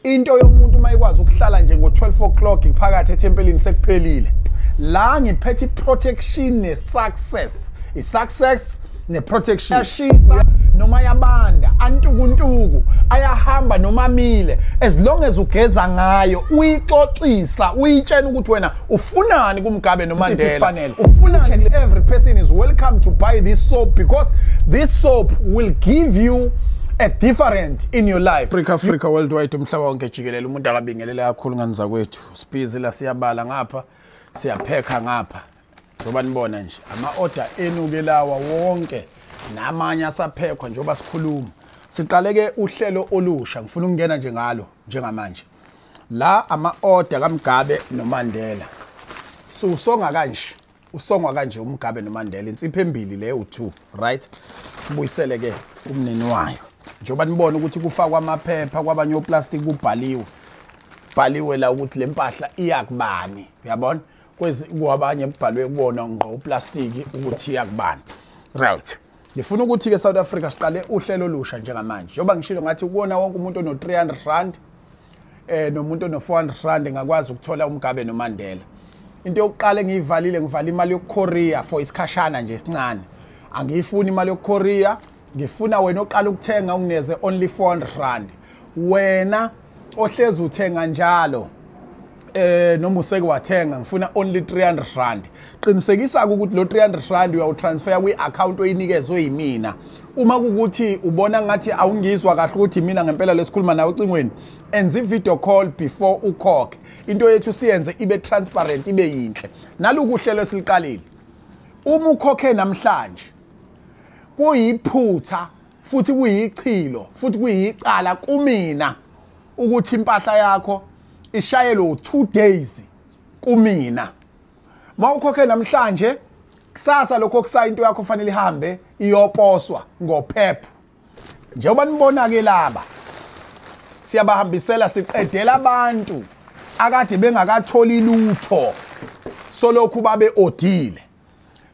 Into yomuntu mayikwazi ukuhlala nje ngo-12 o'clock phakathi ethempelini sekuphelile. La ngiphethe i-protection ne-success, i-success ne-protection. Yashisa noma yabanda, antukuntuku, ayahamba noma amile, as long as ugeza ngayo, uyixoxisa, uyitshela ukuthi wena ufunani kuMgabe noMandela. Ufunani. Every person is welcome to buy this soap because this soap will give you a different in your life. Africa, Africa worldwide, umhlaba wonke jikelele, umuntu akabingelele kakhulu ngani zakwethu. Sibhizi la, siyabala ngapha, siyaphekha ngapha. Njengoba nibona nje ama-order enu-ke lawa wonke, namanye asaphekwa njengoba sikhuluma. Siqale-ke uhlelo olusha, ngifuna ukungena nje ngalo njengamanje. La ama-order kaMgabe noMandela. So usonga kanje, usongwa kanje uMgabe noMandela, insipho embili le u2, right? Sibuyisele-ke umnini wayo. Njengoba nibona ukuthi kufakwa amaphepha kwabanye oplastic, kubhaliwe. Bhaliwe la ukuthi le mpahla iyakubani, uyabona? Kwabanye kubhalwe kubona ngqo uplastiki ukuthi iyakubani. Right. Ngifuna ukuthi ke South Africa siqale uhlelo olusha njengamanje. Njengoba ngishilo ngathi kuwona wonke umuntu ono 300 rand nomuntu ono 400 rand engakwazi ukuthola uMgabe noMandela. Into yokuqala engiyivalile, ngivala imali yokucourier for isikhashana nje esincane. Angiyifuni imali yokucourier, ngifuna wena oqala ukuthenga ungineze only 400 rand. Wena ohlezi uthenga njalo noma useke wathenga, ngifuna only 300 rand. Qinisekisa ukuthi lo 300 rand uyawutransfer kwi-account oyinikezwe yimina. Uma kukuthi ubona ngathi awungizwa kahle ukuthi mina ngempela lesikhuluma nawe ocingweni, enza i-video call before ukhokhe. Into yethu siyenze ibe transparent, ibe yinhle. Naloku uhlelo esiliqalile, uma ukhokhe namhlanje kuyiphutha futhi kuyichilo futhi kuyicala kumina ukuthi impahla yakho ishayelwe 2 days kumina. Mawukhokhe namhlanje, kusasa lokho kusaya into yakho fanele ihambe iyoposwa ngophepha. Njengoba nibona ke laba, siyabahambisela, siqedela abantu akade bengakatholi lutho solokhu babe odile.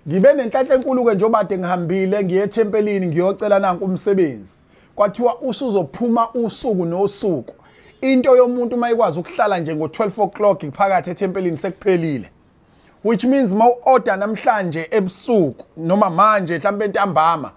Ngibe nenhlanhla enkulu ke njengoba kade ngihambile ngiye ethempelini ngiyocela nanku umsebenzi, kwathiwa usuzophuma usuku nosuku. Into yomuntu mayikwazi ukuhlala nje ngo-12 o'clock phakathi ethempelini sekuphelile, which means mawu-order namhlanje ebusuku noma manje mhlambe ntambama,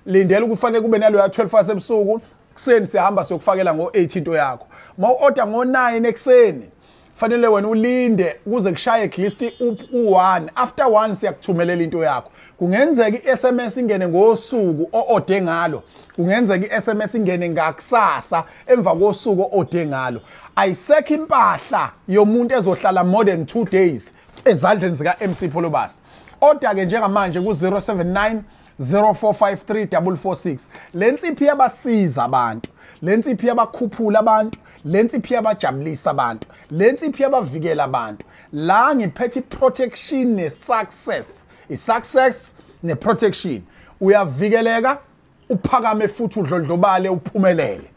lindela ukufanele kube naloya 12 wasebusuku, kuseni siyahamba siyokufakela ngo-8 into yakho. Mawu-order ngo-9 ekuseni, fanele wena ulinde kuze kushaye at least u-1, after 1 siyakuthumelela into yakho. Kungenzeka i-SMS ingene ngosuku o-ode ngalo, kungenzeka i-SMS ingene ngakusasa emva kosuku o-ode ngalo. Ayisekho impahla yomuntu ezohlala more than 2 days ezandleni zika MC Pholobas. Order ke njengamanje ku-079 0453 446. Le nsipho iyabasiza abantu, le nsipho iyabakhuphula abantu, le nsipho iyabajabulisa abantu, le nsipho iyabavikela abantu. La ngiphethe i-protection ne-success, i-success ne-protection. Uyavikeleka, uphakame futhi udlondlobale, uphumelele.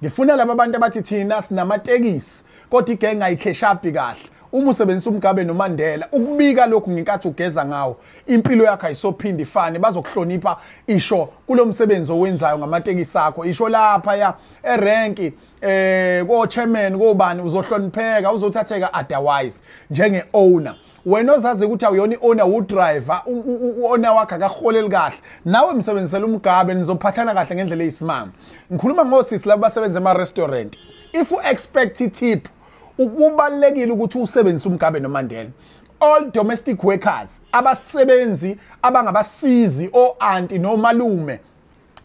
Ngifuna laba bantu abathi thina sinamatekisi kodwa igenge ayikheshapi kahle. Uma usebenzisa uMgabe noMandela, ukubika lokhu ngenkathi ugeza ngawo, impilo yakho ayisophinde ifane. Bazokuhlonipha isho kulo msebenzi owenzayo ngamatekisi akho, isho lapha ya erenki, ko chairman, kobani, uzohlonipheka, uzothatheka otherwise njenge owner. Wena ozazi ukuthi awuyona i-owner, u-driver, u-owner wakho akaholeli kahle, nawe msebenzisela uMgabe, nizophathana kahle ngendlela eyisimanga. Ngikhuluma ngosisi laba basebenza ema-restaurant. If you expect i-tip, kubalulekile ukuthi usebenzise uMgabe noMandela. All domestic workers, abasebenzi abangabasizi, o-auntie nomalume,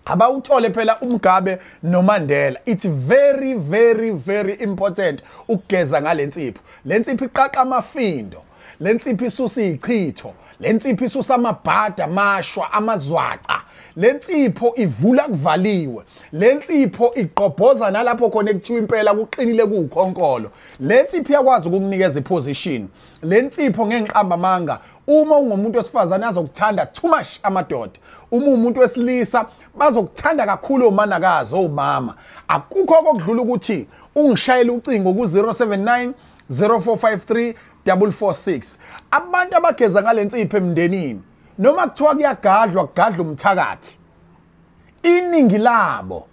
abawuthole phela uMgabe noMandela. It's very very very important ukugeza ngale nsipho. Le nsipho iqaqa amafindo, le nsipho isusa ichitho, le nsipho isusa amabhada, amashwa, amazwaca, le nsipho ivula kuvaliwe, le nsipho iqobhoza nalapho khona ekuthiwa impela kuqinile kuwukhonkolo. Le nsipho iyakwazi ukukunikeza iposition. Le nsipho ngenqamba manga, uma ungumuntu wesifazane azokuthanda too much amadoda, uma umuntu wesilisa bazokuthanda kakhulu omanakazi, omama. Akukho okudlula ukuthi ungishayele ucingo ku-079 0453 446. Abantu abageza ngale nsipho emndenini, noma kuthiwa kuyagadlwa, kugadla umthakathi, iningi labo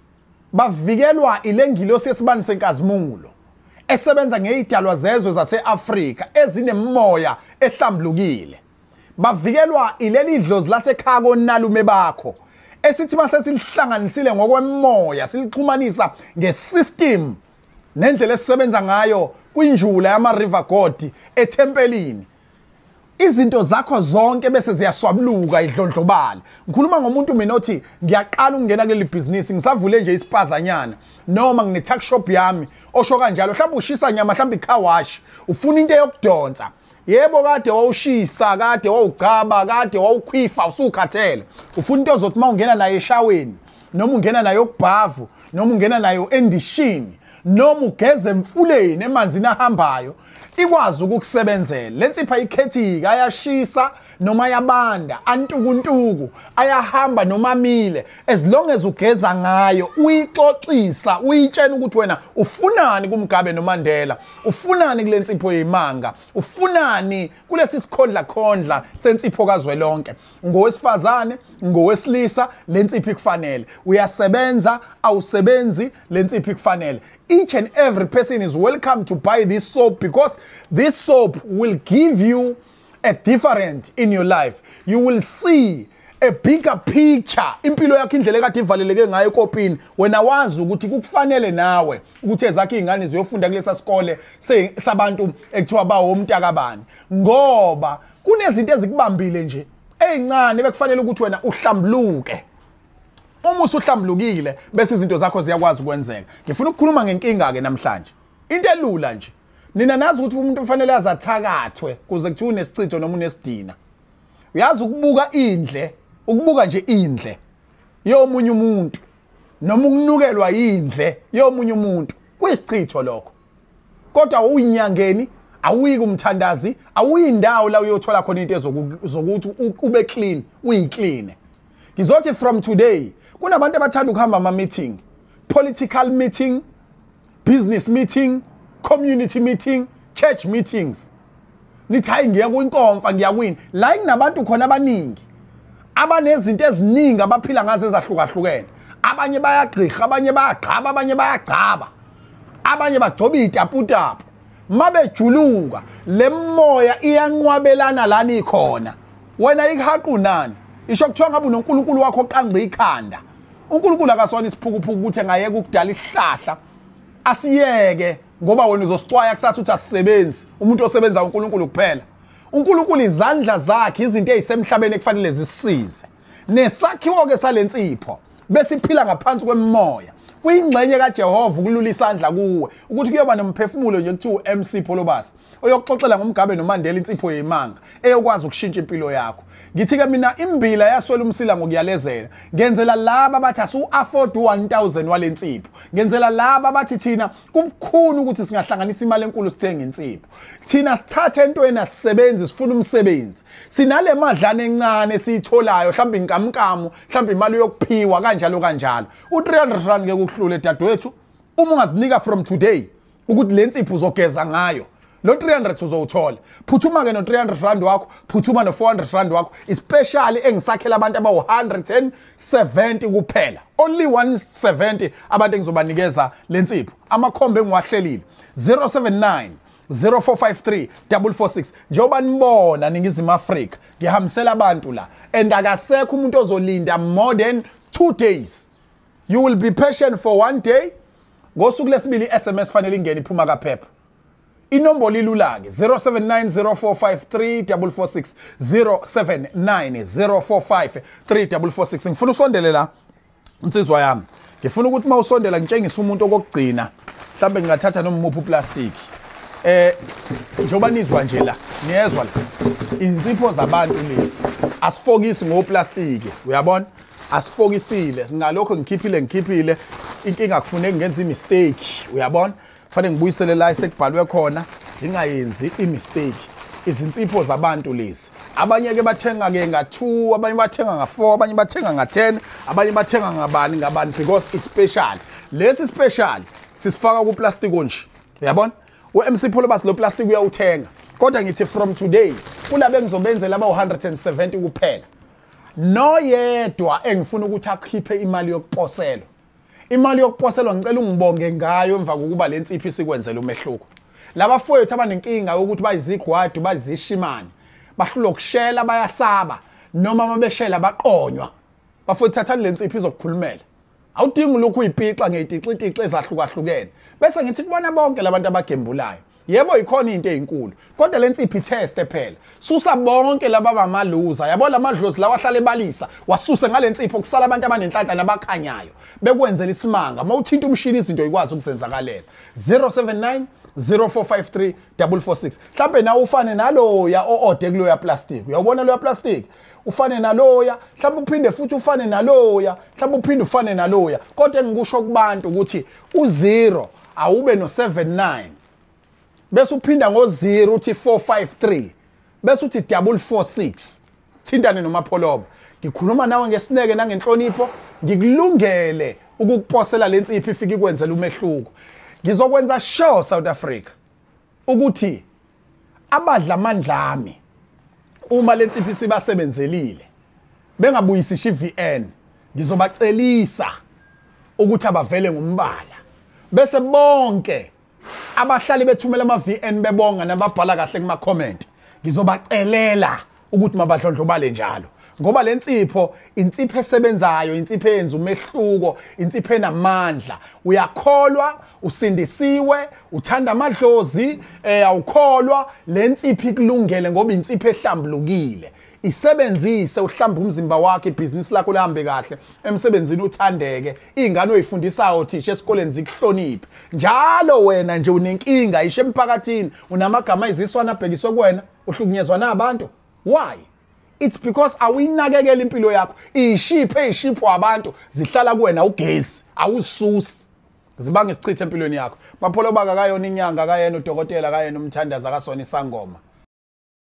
bavikelwa ile ngilosi yesibani senkazimulo. esebenza ngeyidalwa zezwe zaseAfrika ezinemoya ehlambulukile. Bavikelwa ileli dlozi lasekhaya konalume bakho esithi mase silihlanganisile ngokwemoya, silixhumanisa ngesystem nendlela esisebenza ngayo kwinjula yama river god ethempelini. Izinto zakho zonke bese ziyaswabuluka idlondlobala. Ngikhuluma ngomuntu mina othi ngiyaqala ukungena kuleli business, ngisavule nje isipazanyana noma ngine tuck shop yami, osho kanjalo, mhlawumbe ushisa nyama, mhlawumbe icar wash, ufuna into yokudonsa. Yebo, kade wawushisa, kade wawugcaba, kade wawukhwifa, usukhathele. Ufuna into ozothi mawungena nayo eshaweni, noma ungena nayo kubhavu, noma ungena nayo endishini, noma ugeze emfuleni emanzini ahambayo, ikwazi ukukusebenzela. Le nsipho ikhethika, ayashisa noma ayabanda, antukuntuku, ayahamba noma amile. As long as ugeza ngayo, uyixoxisa, uyitshena ukuthi wena ufunani kuMugabe noMandela, ufunani kule nsipho yemanga, ufunani kulesi sikhondla khondla sensipho kazwelonke. Ngowesifazane, ngowesilisa, le nsipho ikufanele. Uyasebenza, awusebenzi, le nsipho ikufanele. Each and every person is welcome to buy this soap, because this soap will give you a different in your life. You will see a bigger picture. Impilo yakho indlela ekade ivaleleke ngayo ekopini, wena wazi ukuthi kukufanele nawe ukuthi ezakho izingane ziyofunda kulesa sikole sabantu ekuthiwa bawomntakabani, ngoba kunezinto ezikubambile nje ezincane bekufanele ukuthi wena uhlambuluke. Uma usuhlambulukile bese izinto zakho ziyakwazi ukwenzeka. Ngifuna ukukhuluma ngenkinga ke namhlanje, into elula nje. Nina nazi ukuthi umuntu ufanele azathakathwe kuze kuthiwe unesichitho noma unesidina. Uyazi ukubuka indle, ukubuka nje indle yomunye umuntu noma ukunukelwa indle yomunye umuntu kuyisichitho lokho. Kodwa uyinyangeni, awuyi kumthandazi, awuyindawo la uyothola khona into zokuthi ube clean, uyiclean. Ngizothi from today kunabantu abathanda ukuhamba ama meeting, political meeting, business meeting, community meeting, church meetings. Nithi hayi ngiya kwinkomfa, ngiya kwini. La kunabantu khona abaningi abanezinto eziningi abaphila ngazo ezahlukahlukene. Abanye bayagqirha, abanye bayagqaba, abanye bayagcaba, abanye bagcoba itaputapu. Mabejuluka le moya iyanqwabelana lana ikhona. Wena ikuhaqu nani? Isho kuthiwa ngabe unoNkulunkulu wakho oqanqa ikhanda. uNkulunkulu akasona isiphukuphuku ukuthi engayeka ukudala isihlahla asiyeke, ngoba wena uzosixwaya kusasa uthi asisebenzi. Umuntu osebenza uNkulunkulu kuphela. uNkulunkulu izandla zakhe izinto ezisemhlabeni ekufanele zisisize. Nesakhiwo ke salensipho besiphila ngaphansi kwemimoya. Kuyingxenye kaJehova ukulula isandla kuwe ukuthi kuyoba nomphefumulo nje kuthiwa MC Pholobas oyokuxoxela ngoMugabe noMandela insipho yemanga eyokwazi ukushintsha impilo yakho. Ngithi ke mina imbila yaswela umsila ngokuyalezela. Ngenzela laba abathi asu afford 1000 walensipho. Ngenzela laba abathi thina kubukhulu ukuthi singahlanganisa imali enkulu sithenge insipho. Thina sithathe entweni asisebenzi, sifuna umsebenzi. Sinale madlana encane esiyitholayo, mhlawumbe inkamnkamu, mhlawumbe imali yokuphiwa kanjalo kanjalo. U300 rand ngeke ukuhlule dadewethu. Uma ungazinika from today ukuthi le nsipho uzogeza ngayo, lo 300 uzowuthola. Phuthuma ke no 300 rand wakho, phuthuma no 400 rand wakho, especially engisakhela abantu abawu 170 kuphela. Only 170 abantu engizobanikeza le nsipho. Amakhombe engiwahlelile 079 0453 446. Njengoba nibona Ningizimu Afrika ngihambisela abantu la, and akasekho umuntu ozolinda more than 2 days. You will be patient for 1 day. Ngosuku lesibili SMS fanele ingene iphuma kaphepha. Inombolo ilula ke 0790453446, 0790453446. Ngifuna usondele la insizwa yami. Ngifuna ukuthi mawusondela ngitshengise umuntu okugcina. Mhlambe ngingathatha noma umuphi uplastic. Njengoba nizwa nje la, niyezwa la. Insipho zabantu lezi. Asifokisi ngoplastiki, uyabona? Asifokisile. Ngalokho ngikhiphile inkinga kufuneka ngenze imistake, uyabona? Fanele ngibuyisele la esekubhalwe khona, ngingayenzi imistake. Izinsipho zabantu lezi. Abanye ke bathenga ke nga2, abanye bathenga nga4, abanye bathenga nga10, abanye bathenga ngabani ngabani, because it's special. Lesi special sisifaka ku plastic nje. Uyabona? uMC Pholobas lo plastic uyawuthenga. Kodwa ngithi from today kulabe ngizobenzela aba 170 kuphela. Noyedwa engifuna ukuthi akhiphe imali yokuposela. Imali yokuposelwa ngicela ungibonge ngayo emva kokuba le nsipho isikwenzela umehluko. Labafowethu abanenkinga yokuthi bayizigwadu, bayizishimane, bahlulwa ukushela, bayasaba noma mabeshela baqonywa. Bafowethu, thathani le nsipho, izokukhulumela. Awudingi lokhu uyipixa ngey'tixitixi ezahlukahlukene. Bese ngithi kubona bonke labantu abagembulayo, yebo, ikhona into ezinkulu, kodwa le nsipho iteste phela. Susa bonke laba bamaluza, yabo, lamadlozi lawa ahlala ebalisa, wasuse ngale nsipho, kusala abantu abanenhlanhla nabakhanyayo, bekwenzela isimanga. Uma uthinta umshini, izinto ikwazi ukuzenzakalela. 079 0453 446. Mhlambe nawe ufane naloya o-ode kuloya plastic. Uyawubona loya plastic, ufane naloya, mhlawumbe uphinde futhi ufane naloya, mhlawumbe uphinde ufane naloya. Kodwa engikusho kubantu ukuthi u0 awube no79, bese uphinda ngo0 uthi 453, bese uthi 446. Thintane noMapholoba. Ngikhuluma nawe ngesineke nangenhlonipho, ngikulungele ukukuposela lensipho, ifike ikwenzela umehluko. Ngizokwenza sure, South Africa, ukuthi abadla amandla ami, uma lensipho sibasebenzelile bengabuyisisha iVN, ngizobacelisa ukuthi abavele ngombala, bese bonke abahlali bethumela ama-VN bebonga nababhala kahle kuma comment, ngizobacelela ukuthi mabadlondlobale njalo, ngoba le nsipho insipho esebenzayo, insipho eyenza umehluko, insipho enamandla. Uyakholwa, usindisiwe, uthanda amadlozi, awukholwa, le nsipho ikulungele ngoba insipho ehlambulukile. Isebenzise uhlamba umzimba wakho, ibhizinisi lakho lihambe kahle, emsebenzini uthandeke, iy'ngane oyifundisayo thisha esikoleni zikuhloniphe njalo. Wena nje unenkinga isho emphakathini, unamagama ayiziswana abhekiswe kuwena, uhlukunyezwa nabantu. Why? It's because awuyinakekela impilo yakho. Ishiphe eyishipho abantu zihlala kuwena, ugesi awususi, zibanga isichitho empilweni yakho. Mapholoba akayona inyanga, akayena udokotela, akayena umthandazi, akasona isangoma.